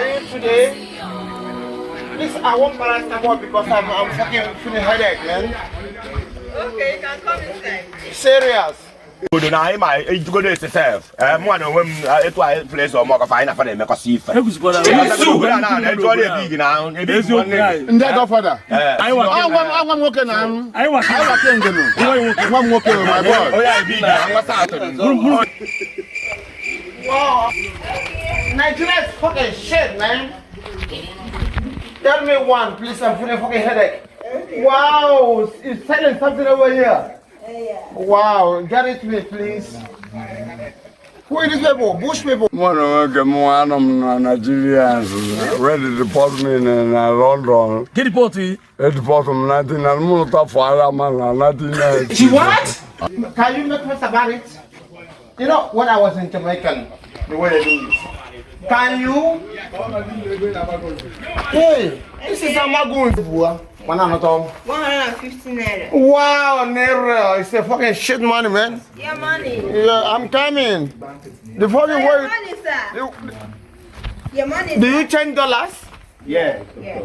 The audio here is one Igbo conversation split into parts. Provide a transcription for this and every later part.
Are you today? Please, I want paracetamol because I'm fucking feeling headache, man. Okay, you can come inside. Serious. Obodo na anyị ma ejugodo ese sef mụnwa na onwe m etu anyị fụrụ eze ọmọgọ fa anyị na fa na-emekọsị ife. Obodo a na etu ọ na-ebi gị na ebi gị nwanne gị. Ndị Godfather. Ee. Nwa m nwoke na m. Anyị wake ngenu. Nwa m nwoke, my boy. Onye anyị bi gị na nwa saatụ. Wow. Nigeria is fucking shit, man. Tell me one, please. I'm feeling fucking headache. Wow, it's selling something over here. Wow, get it me, please. Who are these people? Bush people. Mụ na nwoke m anọ m na Nigeria wee deport me na London. Get deport you. E deport m 19 na mụ lụta fụ ma na 1990. What? Can you make fuss about it? You know, when I was in Jamaican, the way they do it. Can you? Hey, this is Amagun. 150 naira. Wow, Nero, it's a fucking shit money, man. Your money. Yeah, I'm coming. The fucking Your way. money, sir. Your money. Do you change dollars? Yeah. Yeah.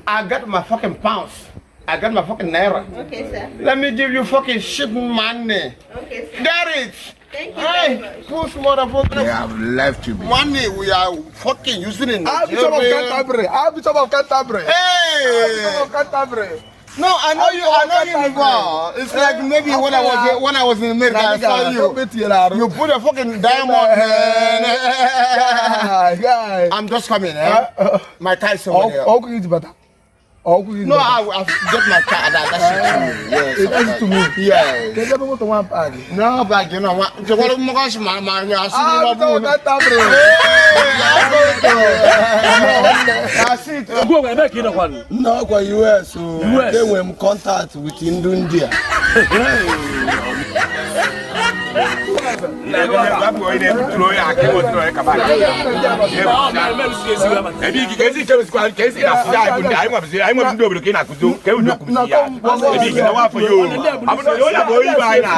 I got my fucking pounds. I got my fucking naira. Okay, sir. Let me give you fucking shit money. Okay, sir. Get it. Thank you very Hey, much. push motherfucker. They have left you behind. Money we are fucking using in Bishop of Nigeria. Canterbury. Archbishop of Canterbury. Hey! Of Canterbury. No, I know you. I know you before. It's like maybe when I was in America, I saw you. You put a fucking diamond, man. I'm just coming, eh? My car is over there. Ọkụ gị bata. Ọkụ gị No, I get my car. That shit to me. Yes. It is to me. Yes. Kedu ebe moto nwa paaki? No, but you know what? You want to my my my. Archbishop of Canterbury. I see it. Go away, make it one. N'ọkwa US o. US. Enwere m contact with ndị India. Anyị nwebụ ndị obodo ka ị na-akụzi ka e ụdị okwuzi ya ebe igi na nwafọ ya o abụrụ na onye bụ onye ibe anyị na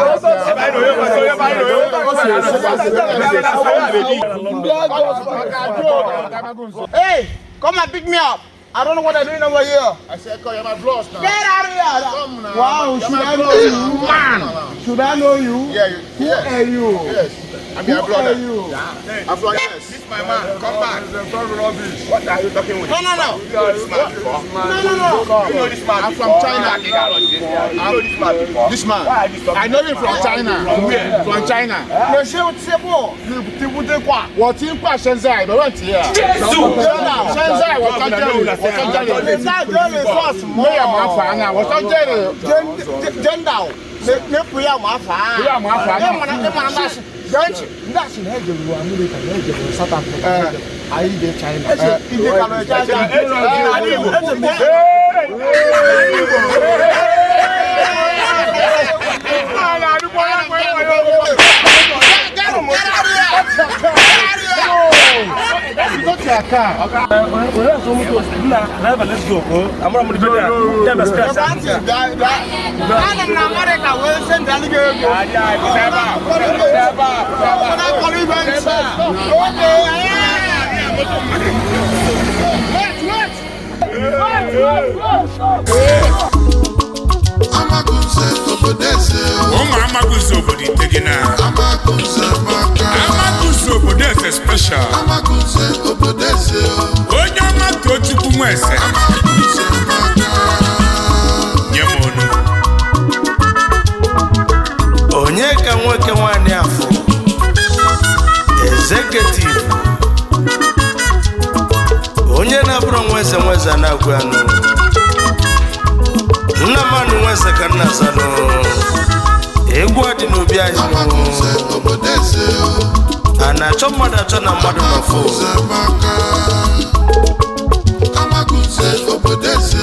ebe anyị na onye kwasị onye bụ anyị na onye Hey, come and pick me up. I don't know what they're doing over here. I said, "Come, you're my bros now." Get out of here! Come now. Wow, You're should my I know brother. you? Man, should I know you? Yeah, you, Who yes. are you? Yes. I'm Who your brother. are you? I'm from yes. This my man, come back. What are you talking with? No, no, no. You know this man before? No, no, no. You know this man I'm from before? China. You know this man before? This man. Why are you talking I know him from China. From where? From China. 那是直播，你对不对挂？我听挂现在没问题。现在我在这里，我在这里，你在这里做什么？没有麻烦啊，我在这里。真真的，你不要麻烦，不要麻烦你嘛你嘛那是人气， Ndị asị na ejere America na ejere South Africa. Anyị dị China. 你别搞了，加加。 Driver, let's go. I'm not going to be there. Amagunze obodo eze. Ụmụ Amagunze obodo Itegina. Amagunze maka. Amagunze obodo eze special. Amagunze obodo eze. Onye ọma Tochukwu Nweze. Amagunze maka. Nye m onu. Onye ka nwoke nwaanyị afọ executive onye na-abụrụ nweze nweze na-agwa anụ nna mmanụ nweze ka nna zanụ egwu a dị n'obi anyị nụ. Amagunze obodo eze. A na-achọ mmadụ achọ na mmadụ nọfụ. Amagunze maka. Amagunze obodo eze.